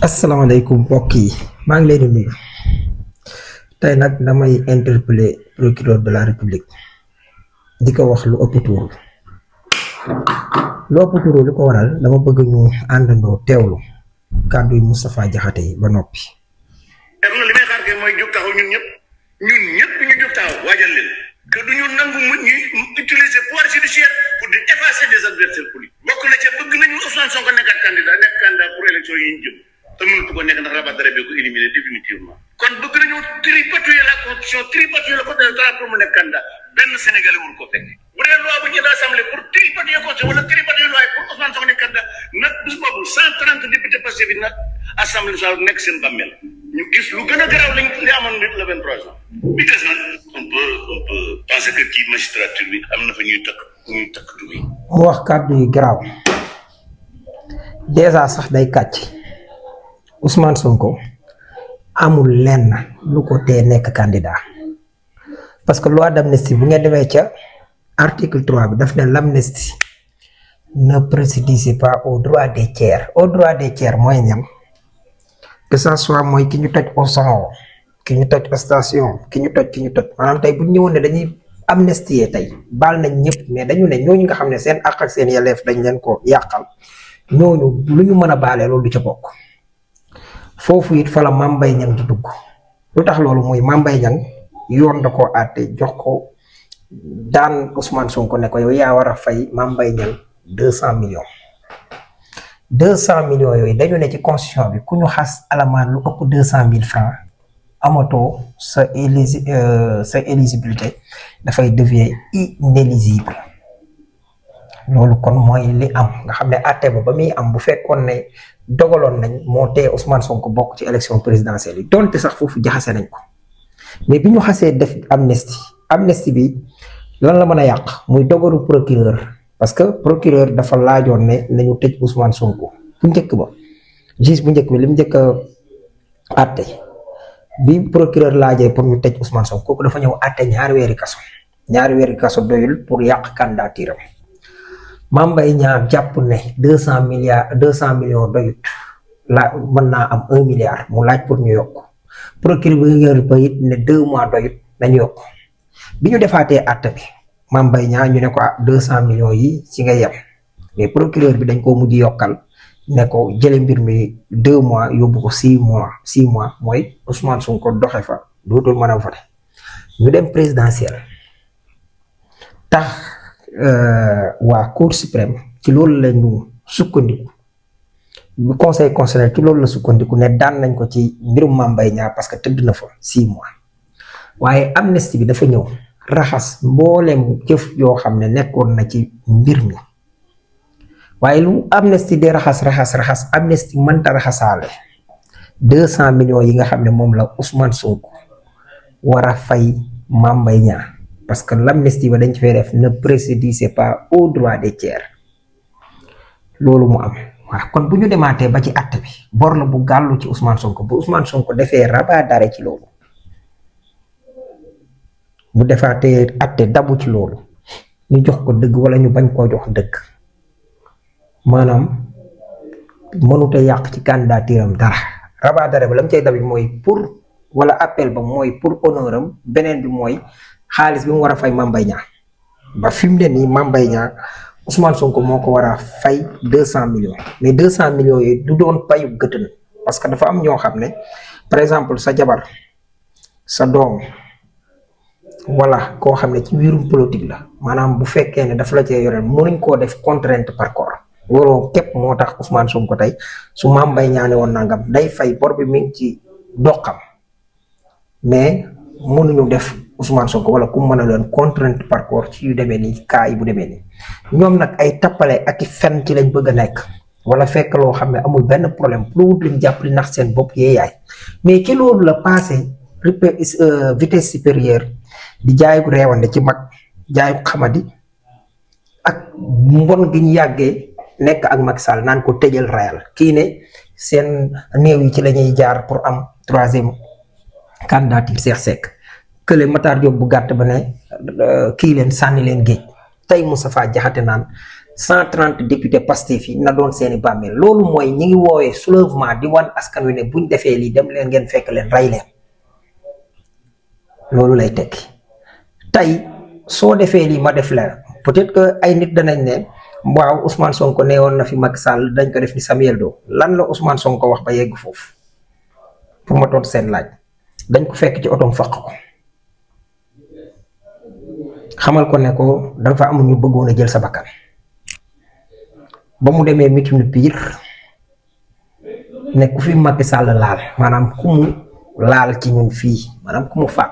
asalaamaaleykum mbokk yi maa ngi leen di nuyu tey nag damay interpeller procureur de la république di ko wax lu ëpp tuuru li ko waral dama bëgg ñu àndandoo teewlu kàddu yi Moustapha Diakhaté yi ba noppi. li may xaar kay mooy jóg taxaw ñun ñëpp ñu jóg taxaw waajal leen que du ñu nangu ñuy utiliser pouvoir judiciaire pour di effacer des adversaires politiques bokk na ca bëgg nañu Ousmane Sonko nekk candidat pour élection yi ñu jëm te mënatu ko nekk ndax Rabat Dara bee ko éliminer définitivement kon bëgg nañu tripatouiller la constitution tripatouiller le code électoral pour mu nekk candidat benn Sénégalais wul ko fekk bu dee loi bu ñu assemblée pour tripatouiller constitution wala tripatouiller loi pour Ousmane Sonko nekk candidat nag bis boobu 130 députés Pastef bi nag assemblée nationale nekk seen bàmmeel ñu gis lu gën a garaaw li amoon le 23 juin bi des nag on peut penser que ci magistrature bi am na fa ñuy takk dubi mu wax kàddu yu garaaw dèjà sax day kàcc Ousmane Sonko amul lenn lu ko tee nekk candidat parce que loi d'amnistie bu ngeen demee ca article 3 bi daf ne l'amnistie ne préjudicie pas aux droits des tiers mooy ñam que ça soit mooy ki ñu toj Auchan ki ñu toj station ki ñu toj maanaam tey bu ñu ñëwoon ne dañuy amnistie tey baal nañ ñëpp mais dañu ne ñooñu nga xam ne seen àq ak seen yelleef dañ leen ko yàqal ñooñu lu ñu mën a baalee loolu du ca bokk foofu it fa la Mame Mbaye Niang di dugg lu tax loolu mooy Mame Mbaye Niang yoon da koo àtte jox ko daan Ousmane Sonko ne ko yow yaa war a fay Mame Mbaye Niang 200 millions yooyu dañu ne ci constitution bi ku ñu xas alamaan lu ëpp 200 000 francs amatoo sa éligibilité dafay devient inéligible loolu kon mooy li am nga xam ne àtte ba muy am bu fekkoon ne dogaloon nañ moo tee Ousmane Sonko bokk ci élection présidentielle yi donte sax foofu jaxase nañ ko mais bi ñu xasee def amnistie bi lan la mën a yàq muy dogalu procureur parce que procureur dafa laajoon ne nañu tëj Ousmane Sonko bu njëkk ba juge bu njëkk bi li mu njëkk a àtte bi procureur laajee pour ñu tëj Ousmane Sonko kooku dafa ñëw àtte ñaari weeri kaso doyul pour yàq candidature am Mame Mbaye Niang jàpp ne 200 millions doyut la mën naa am 1 milliard mu laaj pour ñu yokk procureur ba it ne 2 mois doyut nañu yokk bi ñu defaatee àtte bi Mame Mbaye Niang ñu ne ko 200 millions yi ci nga yem mais procureur bi dañ koo mujj yokkal ne ko jële mbir mi 2 mois yóbbu ko 6 mois mooy Ousmane Sonko doxe fa dootul mën a voté ñu dem présidentielle tax waa cour suprême ci loolu la ñu sukkandiku conseil constitutionnel ci loolu la sukkandiku ne daan nañ ko ci mbirum Mame Mbaye Niang parce que tëdd na fa 6 mois waaye amnistie bi dafa ñëw raxas mbooleem jëf yoo xam ne nekkoon na ci mbir mi waaye lu amnistie di raxas amnistie mënta raxasaale 200 millions yi nga xam ne moom la Ousmane Sonko war a fay Mame Mbaye Niang parce que l'amnistie ba dañ ci fay def ne préjudicie pas aux droits des tiers loolu mu am waaw kon bu ñu demaatee ba ci àtte bi bor la bu gàllu ci Ousmane Sonko bu Ousmane Sonko defee rabat d'arrêt ci loolu bu defaatee àtte dabu ci loolu ñu jox ko dëgg wala ñu bañ koo jox dëgg maanaam mënute yàq ci candidature am dara rabat d'arrêt ba la mu cay dabi mooy pour wala appel ba mooy pour honneur am beneen bi mooy xaalis bi mu war a fay Mame Mbaye Niang ba fi mu ne nii Mame Mbaye Niang Ousmane Sonko moo ko war a fay 200 millions mais 200 millions yi du doon payu gëtën parce que dafa am ñoo xam ne par exemple sa jabar sa doom wala koo xam ne ci mbirum politique la maanaam bu fekkee ne dafa la cee yoreel mënuñ koo def contrainte par corps loolu képp moo tax Ousmane Sonko tey su Mame Mbaye Niang ne woon nangam day fay bor bi mi ngi ci doxam mais mënuñu def Ousmane Sonko wala ku mën a doon contrainte par corps ci yu demee nii cas yi bu demee nii ñoom nag ay tappale ak i fen ci lañ bëgg a nekk wala fekk loo xam ne amul benn problème pour wut liñ jàpp li nax seen bopp yee yaay mais ci loolu la passé vitesse supérieure di jaayu reewande ci mag jaayu xamadi ak mbon gi ñu yàggee nekk ak Macky Sall naan ko tëjal rayal kii ne seen néew yi ci la ñuy jaar pour am 3e candidature Cheikh Seck kële Matar Diop bu gàtt ba ne kii leen sànni leen géej tey Moustapha Diakhaté naan 130 députés Pastef yi na doon seeni bàmmeel loolu mooy ñi ngi woowee soulèvement di wan askan wi ne buñ defee lii dem leen ngeen fekk leen rey leen loolu lay tekki tey soo defee lii ma def la peut-être que ay nit danañ ne waaw Ousmane Sonko nee woon na fi Macky Sall dañ ko def ni Samuel Doe lan la Ousmane Sonko wax ba yegg foofu pour ma tontu seen laaj dañ ko fekk ci otoom faq ko xamal ko ne ko dafa am ñu bëggoon a jël sa bakkan ba mu demee meeting Pire ne ku fi Macky Sall laal maanaam ku mu laal ci ñun fii maanaam ku mu faat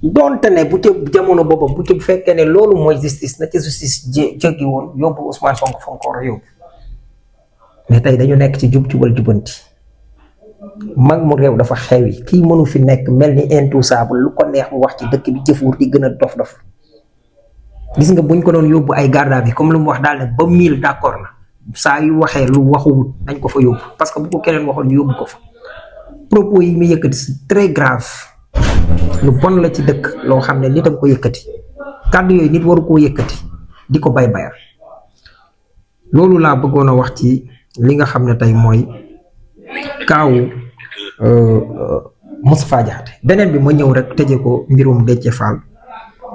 donte ne bu ca jamono boobu bu ca fekkee ne loolu mooy justice na ca justice jéggi woon yóbbu Ousmane Sonko fa ko war a yóbbu mais tey dañu nekk ci jubal jubanti mag mu réew dafa xewi kii mënu fi nekk mel ni intouchable lu ko neex mu wax ci dëkk bi jëfuur di gën a dof gis nga buñ ko doon yóbbu ay garde à vue comme lu mu wax daal ne ba 1000 d'accord na saa yu waxee lu waxuwut dañ ko fa yóbbu parce que bu ko keneen waxoon ñu yóbbu ko fa propos yi mu yëkkati c'est très grave lu bon la ci dëkk loo xam ne nitam ko yëkkati kàddu yooyu nit waru koo yëkkati di ko bayal loolu laa bëggoon a wax ci li nga xam ne tey mooy kaawu Moustapha Diakhaté beneen bi ma ñëw rek tëje ko mbirum Déthié Fall.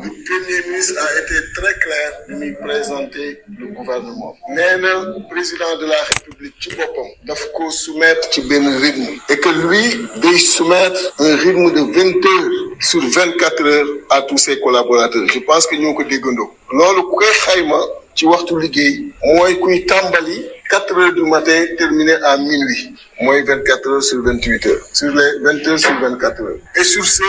Le Premier ministre a été très clair de lui présenter le gouvernement. Nee na président de la République ci boppam daf ko soumettre ci benn rythme et que lui day soumettre un rythme de 20 heures sur 24 heures à tous ses collaborateurs. Je pense que ñoo ko déggandoo loolu ku koy xayma ci waxtu liggéey mooy kuy tàmbali 4 heures du matin terminé à minuit mooy 24 heures sur 28 heures sur les 20 heures sur 24 heures. Et sur ce,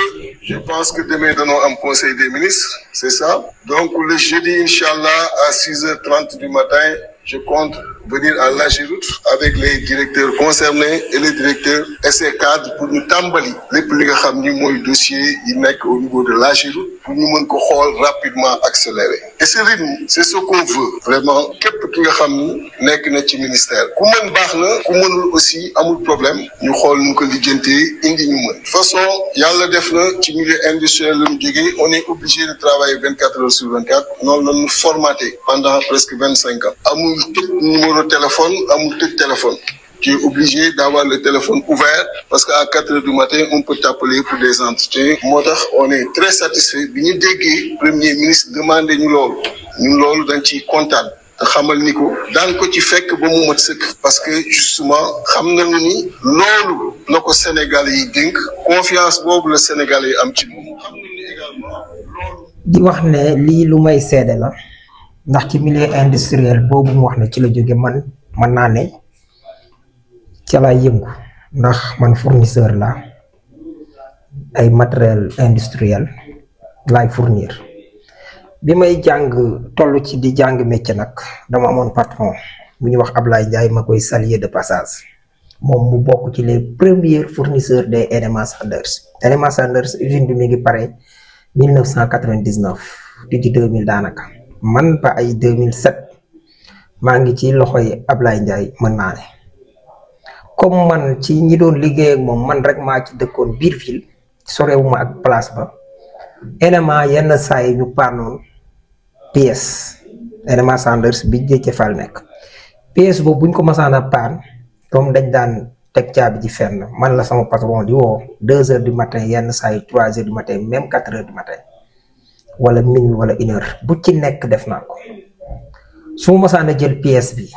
je pense que demain dañoo am conseil des ministres, c'est ça. Donc le jeudi inchallah à 6h30 du matin, je compte venir à l'AGEROUTE avec les directeurs concernés et les directeurs et ses cadres pour ñu tàmbali lépp li nga xam ni mooy dossier yi nekk au niveau de l'AGEROUTE pour ñu mën ko xool rapidement accéléré. Et ce rythme, c'est ce qu'on veut vraiment képp ki nga xam ni nekk na ci ministère ku mën baax na ku mënul aussi amul problème ñu xool nu ko lijjantee indi ñu mën. De toute façon yàlla def na ci milieu industriel la ñu jógee on est obligé de travailler 24 heures sur 24 noonu la ñu formaté pendant presque 25 ans. amul tëj numéro téléphone amul tëj téléphone. Tu es obligé d'avoir le téléphone ouvert parce qu'à 4 heures du matin, on peut t'appeler pour des entretiens. Moo tax on est très satisfait bi ñu déggee premier ministre demandé ñu loolu ñun loolu dañ ciy kontaan te xamal ni ko daan ko ci fekk ba mu mat sëkk parce que justement xam nañu ni loolu la ko Sénégalais yi dénk confiance boobu la Sénégalais yi am ci moom xam nañu ni également loolu. di wax ne lii lu may seede la ndax ci milieu industriel boobu mu wax ne ci la jóge man naa ne ca laa yëngu ndax man fournisseur la ay matériel industriel laay fournir bi may jàng toll ci di jàng métier nag dama amoon patron bu ñuy wax Ablaye Ndiaye ma koy saluer de passage moom mu bokk ci les premiers fournisseurs des NMA Sanders. NMA Sanders usine bi mi ngi pare 1999 di ci 2000 daanaka man ba ay 2007 maa ngi ci loxoy Ablaye Ndiaye mën naa ne comme man ci ñi doon liggéey ak moom man rek maa ci dëkkoon biir ville sorewuma ak place ba NMA yenn saa yi ñu paanoon pièce NMA Sanders bi Déthié Fall nekk pièce boobu buñ ko masaan a paan comme dañ daan teg caabi ji fenn man la sama patron di woo 2 heures du matin yenn saa yi 3 heures du matin même 4 heures du matin wala minuit wala 1 heure bu ci nekk def naa ko su ma masaan a jël pièce bi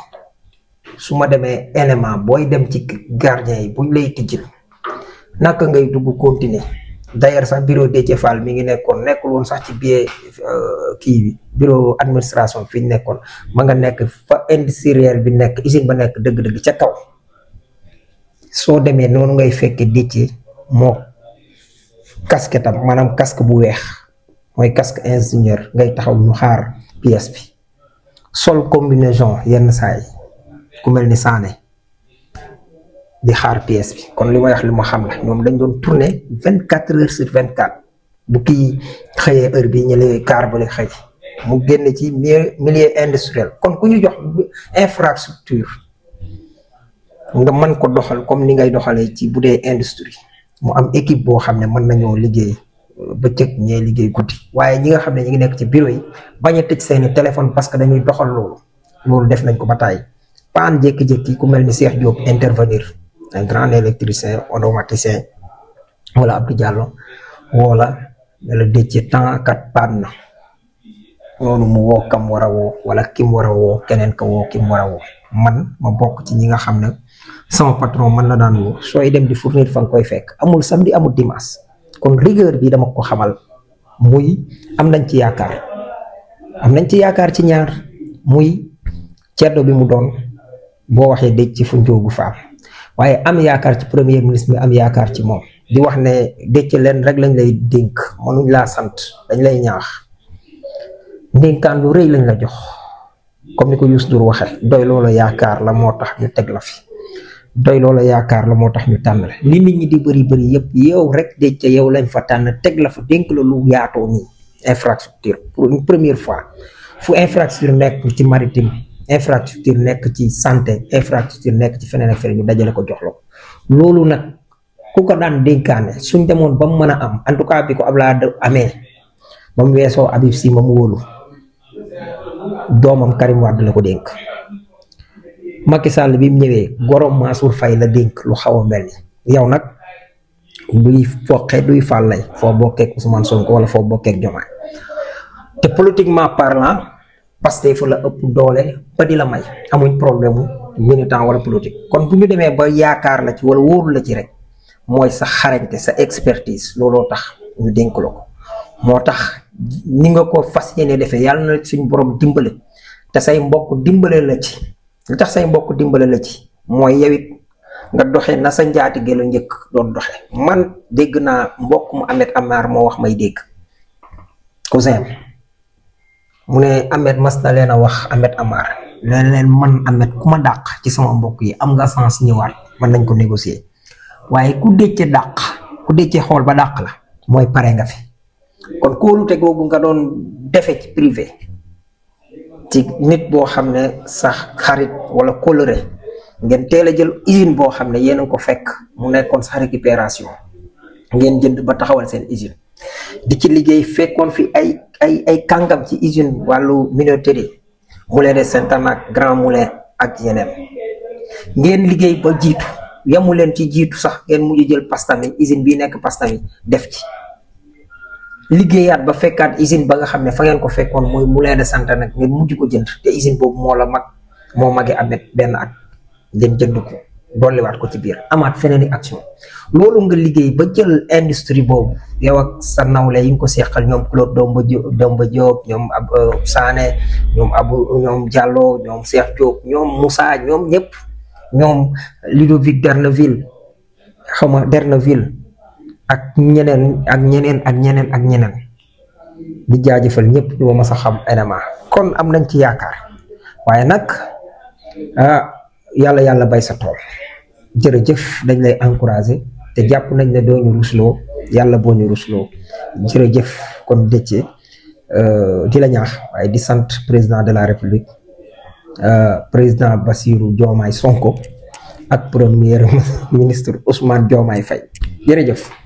su ma demee NMA booy dem ci gardien yi buñ lay tijjil naka ngay dugg continuer d'ailleurs sax bureau Déthié Fall mi ngi nekkul woon sax ci biir kii bi bureau administration fi ñu nekkoon ma nga nekk fa industriel bi nekk usine ba nekk dëgg-dëgg ca kaw soo demee noonu ngay fekke Déthié moo casquette am maanaam casque bu weex mooy casque ingénieur ngay taxaw ñu xaar pièce bi sol combinaison yenn saa yi ku mel ni Sané di xaar pièce bi kon li may wax li ma xam la ñoom dañ doon tourner 24 heures sur 24 bu kii xëyee heure bi ñële car ba la xëy mu génn ci milieu industriel kon ku ñu jox infrastructure nga mën ko doxal comme ni ngay doxalee ci bu dee industrie mu am équipe boo xam ne mën nañoo liggéey bëccëg ñee liggéey guddi waaye ñi nga xam ne ñi ngi nekk ci bureau yi bañ a tëj seeni téléphone parce que dañuy doxal loolu def nañ ko ba tàyyi paan jékki-jékki ku mel ni Cheikh Diop intervenir un grand électricien automaticien wala Abdou Diallo wala la dëcc temps kat paan na noonu mu woo kam war a woo wala kim war a woo keneen ka woo kim war a woo man ma bokk ci ñi nga xam ne sama patron man la daan woo sooy dem di fournir fa nga koy fekk amul samedi amul dimanche kon rigueur bi dama ko xamal muy am nañ ci yaakaar ci ñaar muy ceddo bi mu doon boo waxee dëj ci fu njóogu faam waaye am yaakaar ci premier ministre bi am yaakaar ci moom di wax ne dëj leen rek lañ lay dénk mënuñ laa sant dañ lay ñaax ndénkaan lu rëy lañ la jox comme ni ko Youssou Ndour waxee doy loola yaakaar la moo tax ñu teg la fi doy loola yaakaar la moo tax ñu tànn la li nit ñi di bëri yëpp yow rek dëj ca yow lañ fa tànn teg la fa dénk la lu yaatoo nii infrastructure pour une première fois fu infrastructure nekk ci maritime infrastructure nekk ci santé infrastructure nekk ci feneen ak feneen ñu dajale ko jox la ko loolu nag ku ko daan dénkaane suñ demoon ba mu mën a am en tout cas bi ko Abdoulaye amee ba mu weesoo Habib Sy ma mu wóolu doomam Karim Wade la ko dénk Macky Sall bi mu ñëwee gorom Mansour Faye la dénk lu xaw a mel ni yow nag duy foqe duy fàllay foo bokkeek Ousmane Sonko wala foo bokkeek Diomaye te politiquement parlant Pastef fa la ëpp doole ba di la may amuñ problème militant wala politique kon bu ñu demee ba yaakaar la ci wala wóoru la ci rek mooy sa xarañte sa expertise looloo tax ñu dénk la ko moo tax ni nga ko fas yéene defee yàlla na suñu borom dimbale te say mbokk dimbale la ci li tax say mbokk dimbale la ci mooy yow it nga doxe na sa njaatige la njëkk doon doxe man dégg naa mbokk mu Ahmed Amar moo wax may dégg cousin mu ne Ahmed mas na leen a wax Ahmed Amar leen man Ahmed ku ma dàq ci sama mbokk yi am nga sens ñëwaat mën nañ ko négocier waaye ku dëcce dàq ku dëcce xool ba dàq la mooy pare nga fi kon kóolute googu nga doon defe ci privé ci nit boo xam ne sax xarit wala kóllëre ngeen teel a jël usine boo xam ne yéen a ko fekk mu nekkoon sa récupération ngeen jënd ba taxawal seen usine di ci liggéey fekkoon fi ay kàngam ci usine wàllu minoterie Moulin de Saint-Anak Grand Moulin ak yeneen ngeen liggéey ba jiitu yamu leen ci jiitu sax ngeen mujj jël Pastami usine bii nekk Pastami def ci liggéeyaat ba fekkaat usine ba nga xam ne fa ngeen ko fekkoon mooy Moulin de Saint-Anak ngeen mujj ko jënd te usine boobu moo la mag moo magee Ahmed benn at ngeen jënd ko dolliwaat ko ci biir amaat feneen i action loolu nga liggéey ba jël industrie boobu yow ak sa nawle yi nga ko seqal ñoom Claude Domba Diop ñoom ab Sané ñoom Diallo ñoom Cheikh Diop ñoom Moussa ñoom ñëpp ñoom Ludovic Derneville ak ñeneen di jaajëfal ñëpp ñu ma sa xam NMA kon am nañ ci yaakaar waaye nag yàlla bay sa tool jërëjëf dañ lay encourager te jàpp nañ ne doo ñu rusloo yàlla boo ñu rusloo jërëjëf kon Déthié di la ñaax waaye di sant président de la république président Bassirou Diomaye Sonko ak premier ministre Ousmane Diomaye Faye jërëjëf.